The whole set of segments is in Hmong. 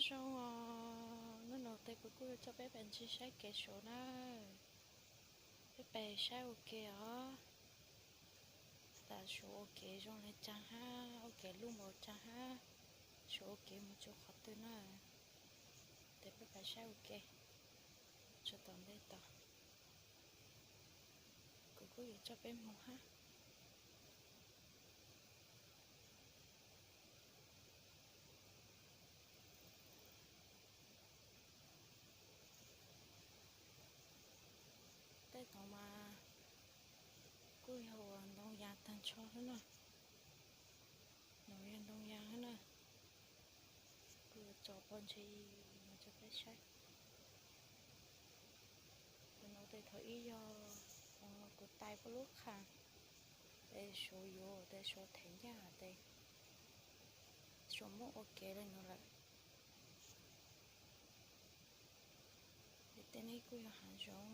Zoo os, hnub no tes kuv kuj yuav coj peb pais ncig saib kev suav na. Peb pais saib ua ke os. Tam suav ua kev zoo li cas hab, ua kev luj npaum cas hab, suav ua kev mus txug qhov twg na. Tes peb pais saib ua ke tsuas tom ntej tod. Kuv kuj yuav coj peb mus hab. Tej tod mas kuj yog ua ntoo yas tag nrho xwb na. No yog ntoo yas xwb na. Kuj yuav tso pov ntsis no rau peb saib. Tus no tes thaum ub yog kuv tais puab lub qha, tes suav yuav tes suav them ncaj tes suav muab ua kev li no lawm. Tej no kuj yog hav zoov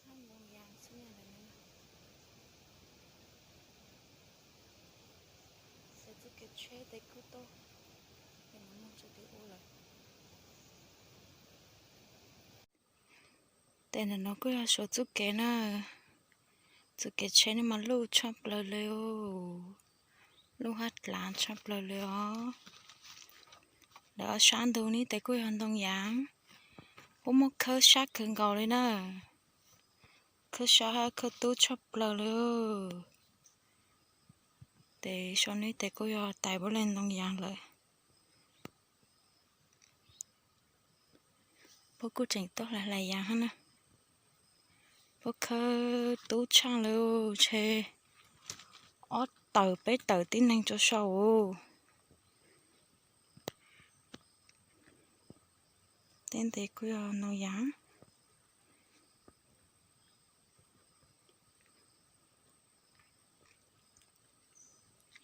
hab ntoo yas xwb na. Tes txuj kev tsheb tes kuj tuaj, tes no moog txug tim ub lawm. Tes ntawm no kuj yog suav txuj kev na. Txuj kev tsheb no mas luj tshaj plaws li, luj hab dlav tshaj plaws li os. Lawv ob sab ntug no tes kuj yog ntoo yas, puab muab khawb sab kawg nkaus li na. Khawb sab hab khawb tub tshaj plaws li. Tes sau no tes kuj yog tais puab li ntoo yas lawm. Puab kuj tseem tuaj hlais hlais yas hab na. Puab khawb tub tshaj li, ntshe ob tawm peb tawm tib neeg rua sau. Tej ntev kuj yog ntoo yas.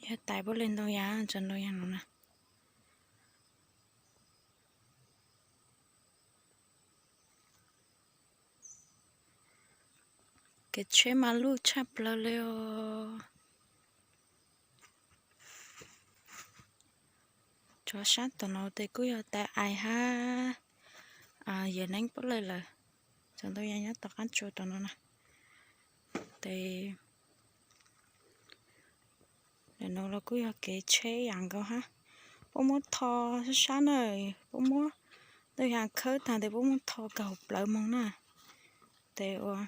Yog tais puab li ntoo yas, tso ntoo yas no na. Kev tsheb mas luj tshaj plaws li os. Tso sab tom no tes kuj yog tais ais hab yawm neeb puab li lawm. Tso ntoo yas nyob tom qab tsua tom no na. Tes ntawm no los kuj yog kev tsheb yam nkaus hab. Puab muab tho sab sab na, puab muab ntoo yas khawb tag tes puab muab tho kawg plawv moog na. Tes ua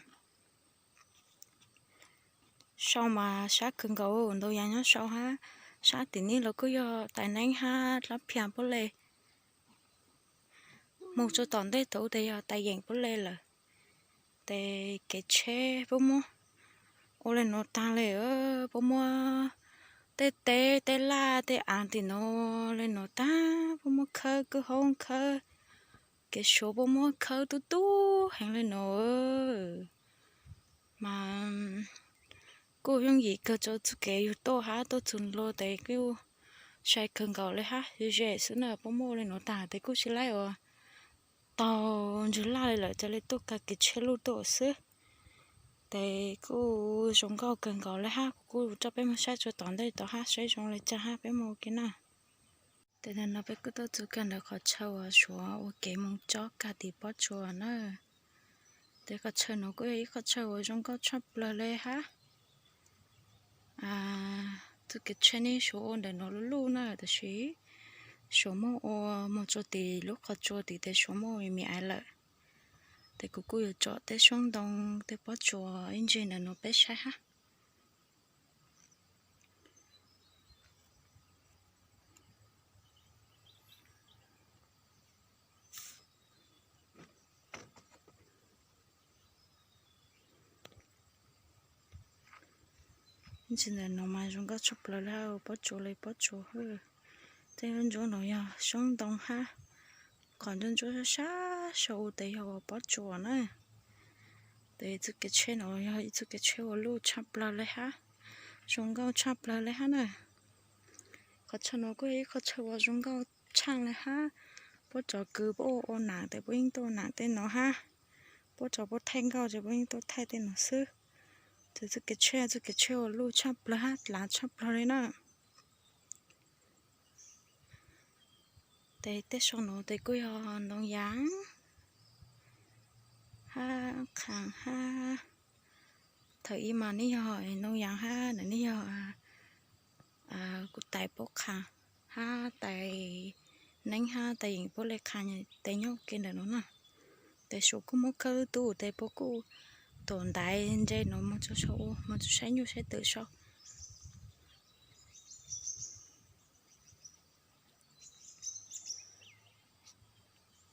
sau mas sab kawg nkaus, ntoo yas nyob sau hab. Sab tim no los kuj yog tais neeb hab dlaab phiaj puab li. Moog tsuas tom ntej tod tes yog tais yeem puab li lawm. Tes kev tsheb puab muab ua li no taag li, puab muab tej teb tej laj tej aav tim no li no taag, puab muab khawb kwj hoob khawb. Kev suav puab muab khawb tub tub heev li no. Mas kuj yooj yim kawg rua txuj kev yug tuaj hab tuaj txug ntua tes kuj sai kawg nkaus li hab. Ze ze xwb na, puab muab ua li no taag tes kuj tsi laib ua taug ntswg laj li lawm, ca le tuaj kag kev tsheb luj tuaj xwb. Tes kuj zoo nkauj kawg nkaus li hab, kuv kuj rov peb moog saib tsuas tom ntej tod hab saib zoo li cas hab peb moog ua ke na. Tes ntawm no peb kuj tuaj txug kag ntawm qhov chaw uas suav ua kev moog cob kag tim pob tsuas na. Tes qhov chaw no kuj yog ib qhov chaw uas zoo nkauj tshaj plawg li hab. Txuj kev tsheb ne suav ua ntawm no luj luj na, tab sis suav muab ua moog tsuas tim lub qhov tsua tim tes suav muab me me aiv lawm. Tes kuv kuj yuav tsom tej soob ntoo tej pob tsuas ib ntsis ntawm no peb saib hab. Ib ntsis ntawm no mas zoo nkauj tshaj plawg li hab, pob tsuas li pob tsuas hab. Tej ntsuab no yog soob ntoo hab, qhov ntsuab ntsuab sab sab sau tes yog pob tsuas na. Tes txuj kev tsheb no yog ib txuj kev tsheb uas luj tshaj plawg li hab, zoo nkauj tshaj plawg li hab na. Qhov chaw no kuj yog ib qhov chaw uas zoo nkauj tshaj li hab. Puab tso kws puab ua ua nam tes puab yeej tuaj ua nam tej no hab. Puab tso puab thaij nkauj ces puab yeej tuaj thaij tej no xwb. Tes txuj kev tsheb, txuj kev tsheb uas luj tshaj plawg hab dlav tshaj plawg li na. Tes tej saum no tes kuj yog ntoo yaav hab qhaas hab. Thaum ub mas nws yog ntoo yaav hab, nws yog kuv tais puab qhaas hab tais neeb hab tais yeem puab le qhaas tes nyob ke ntawm no na. Tes Suav kuj muab khawb lub tub tes puab kuj tuam ntaiv ntse no moog rua saum ua, moog rua saib nyuj saib twm saib.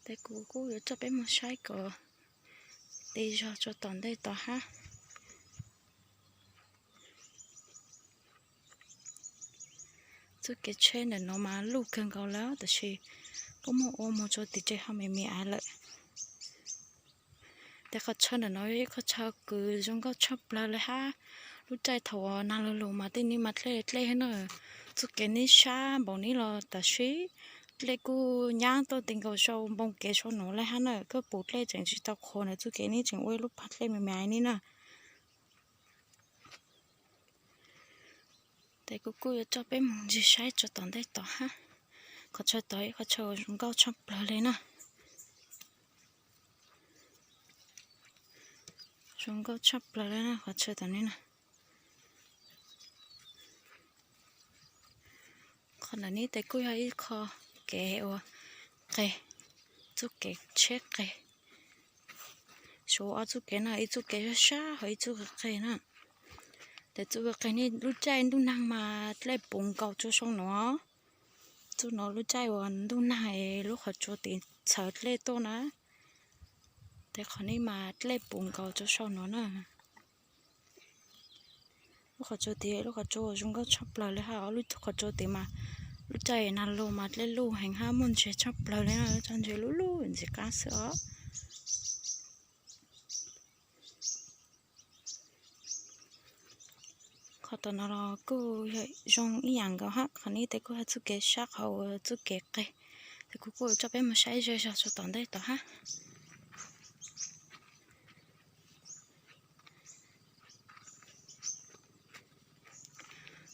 Tes kuv kuj yuav coj peb moog saib kom tig zog rua tom ntej tod hab. Txuj kev tsheb ntawm no mas luj kawg nkaus lawm tab sis kuj muaj ua moog rua tim tsev ho me me ais lawm. Tes qhov chaw ntawm no yog ib qhov chaw kws zoo nkauj tshaj plawg le hab. Lub caij thaum nag lug lug mas tej neeg mas dlej dlej na. Txuj kev neb sab npaum neb los tab sis dlej kuj nyab tuaj tig nkaus sau npoo kev sau nuav le hab na. Koj pum dlej tseem tsis tau qhuav ntawd txuj kev neb tseem ua ib lub pag dlej me me ais neb na. Tes kuv kuj yuav coj peb moog ntsia saib rua tom ntej tod hab. Qhov chaw tod ib qhov chaw zoo nkauj tshaj plawg le na. Zoo nkauj tshaj plawg le na qhov chaw tod ne na. Qhov ntawm neb tes kuj yog ib qho kev ua qe, txuj kev tsheb qe. Suav ob txuj kev na, ib txuj kev sab sab ho ib txuj kev qe na. Tes txuj kev qe ne lub caij ntuj nag mas dlej puv nkaus rua sau nuav. Txuj nuav lub caij uas ntuj nag lub qhov tsua tes txhawv dlej tuaj na. Tes qhov ne mas dlej puv nkaus rua sau nuav na. Lub qhov tsua tes lub qhov tsua zoo nkauj tshaj plawg le hab, lub qhov tsua tes mas lub caij nag lug mas dlej luj heev hab muaj ntses tshaj plawg le na, lub tsob ntses luj luj ntxim qab xwb os. Qhov tom no los kuj yog zoo ib yaam nkaus hab, qhov ne tes kuj yog txuj kev sab qhov uas txuj kev qe. Tes kuv kuj coj peb moog saib ze zog rua tom ntej tod hab.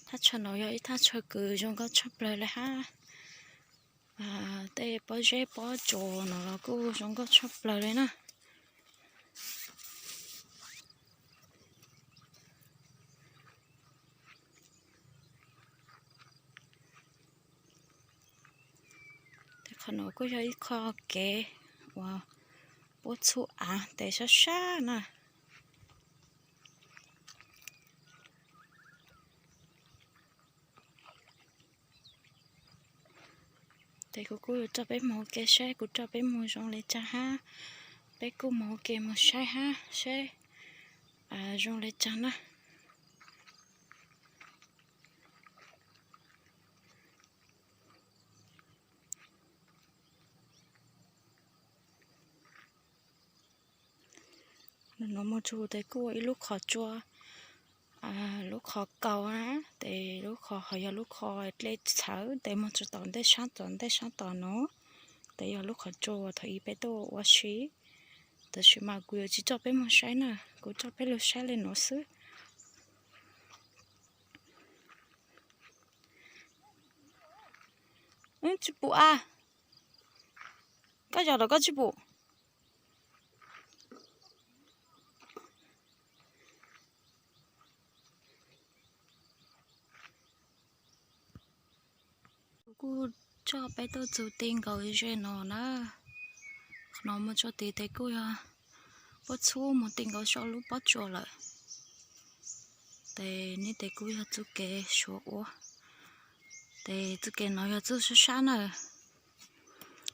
Thaj chaw no yog ib thaj chaw kws zoo nkauj tshaj plawg le hab. Tej pob zeb pob tsuas no los kuj zoo nkauj tshaj plawg le na. Tes qhov no kuj yog ib qho kev uas puab txhub av tes sab sab na. Tes kuv kuj yuav coj peb moog ua ke saib, kuv coj peb moog zoo le caag hab, peb kuj moog ua ke moog saib hab seb zoo le caag na. Nuav moog txug tes kuj ua ib lub qhov tsua, lub qhov kaus na, tes lub qhov ho yog lub qhov dlej txhawv tes moog txug tom ntej sab tom ntej sab tom nuav. Tes yog lub qhov tsua thaum ub peb tuaj ua si, tab sis mas kuv yuav tsis coj peb moog saib na, kuv coj peb lug saib le nuav xwb. Tsis pum a, koj zog los koj tsis pum. Kuv kuj coj peb tuaj txug ti nkaus ze no na. Qhov no moog txug tid tes kuj yog puab txhub moog ti nkaus sau lub pob tsuas lawm. Tes neb tes kuj yog txuj kev suav ua. Tes txuj kev no yog txuj sab sab na.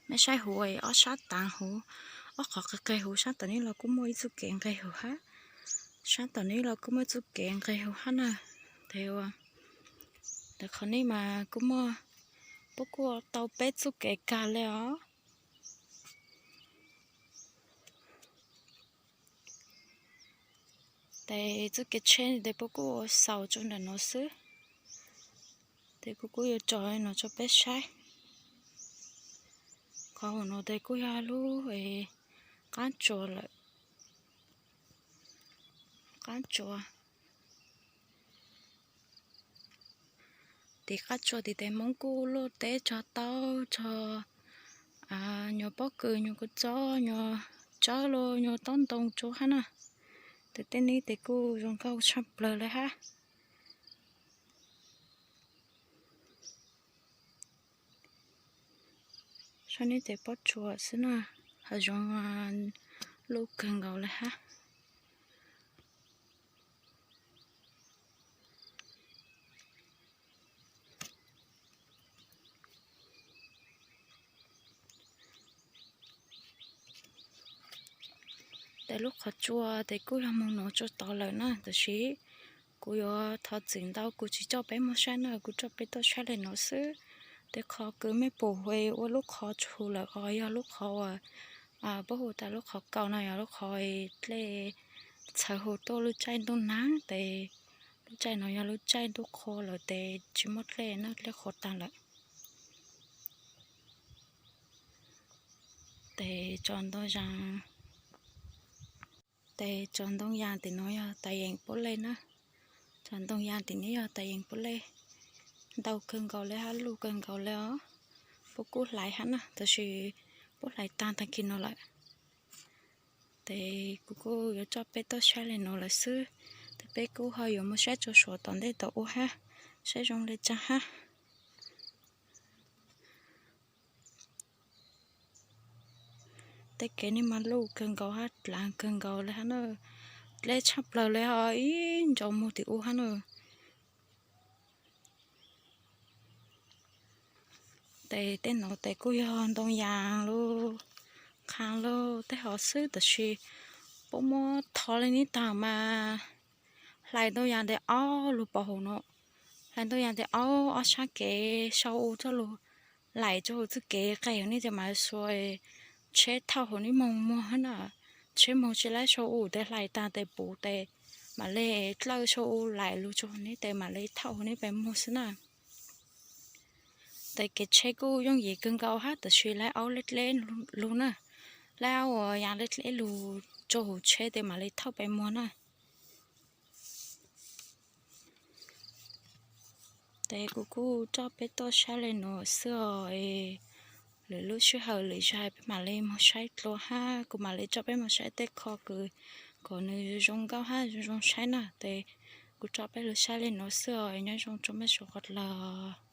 Mej saib huv ob sab taav huv, ob qhov qe qe huv sab tom neb los kuj muaj ib txuj kev nqeg huv hab. Sab tom neb los kuj muaj ib txuj kev nqeg huv hab na. Tes ua, tes qhov neb mas kuj muaj, puab kuj tau peb txuj kev kag le os. Tes txuj kev tsheb tes puab kuj ua xaus rua ntawm no xwb. Tes kuv kuj yuav tso no rua peb saib. Qhov huv no tes kuj yog lub qaab tsua lawm. Qaab tsua. Tes qaab tsua tes tes Moob kuj luaj teb tsog taub tsog Nyuag pob kws, nyuag kua txob, nyuag tsawb los nyuag tob ntoo tsuav hab na. Tes tej neb tes kuj zoo nkauj tshaj plawg le hab. Saib neb tes pob tsuas xwb na, hav zoov luj kawg nkaus le hab. Tes lub qhov tsua tes kuj yog moog nuav tsua tod lawm na, tab sis kuv yuav thov txim ntau kuv tsis coj peb moog saib na, kuv coj peb tuaj saib le nuav xwb. Tes qhov kws mej pum ua lub qhov tshua lawm os yog lub qhov uas puab hu tas lub qhov kaus no, yog lub qhov dlej txhawv hu tuaj lub caij ntuj nag tes lub caij no yog lub caij ntuj qhua lawm tes tsis muaj dlej na, dlej qhua taag lawm. Tes tso ntoo yas, tes tso ntoo yas tim nuav yog tais yeem puab lej na. Tso ntoo yas tim nuav yog tais yeem puab lej. Ntau kawg nkaus le hab, luj kawg nkaus le os. Puab kuj hlais hab na, tab sis puab hlais taag taag kis no lawm. Tes kuv kuj yuav coj peb tuaj saib le nuav lawm xwb. Tes peb kuj ho yuav moog saib tsua suav tom ntej tom ua hab, saib zoo le caag hab. Tej kev ne mas luj kawg nkaus hab, dlaav kawg nkaus le hab na. Dleb tshaj plawg le hab, ib ntsaus moog tim ub hab na. Tes tej nuav tes kuj yog ntoo yas lug, qhaa lug tej hov xwb, tab sis puab muab thov le neb taag mas hlais ntoo yas tes aub lug pov hauv no. Hlais ntoo yas tes aub ob sab kev sau u coj lug laim rua huv txuj kev qeeg huv neb tes mam li xuas tsheb thauj huv neb moog muag hab na. Tsheb moog tsi laib sau u tes hlais taag tes puv tes mam le dlawb sau u laim lug rua huv neb tes mam le thauj huv neb pem muag xwb na. Tes kev tsheb kuj yooj yim kawg nkaus hab, tab sis laib aub dleb dleb lug na. Laib aub uas yas dleb dleb lug rua huv tsheb tes mam le thauj pem muag na. Tes kuv kuj coj peb tuaj saib le nuav xwb os. Lwm lub sij hawm lwm zag peb mam le moog saib dlua hab kuv mam le coj peb moog saib tej qho kws kom nws zoo nkauj hab zoo zoo saib na. Tes kuv coj peb lug saib le nuav xwb os, nyob zoo rua mej suav qhov dlawg.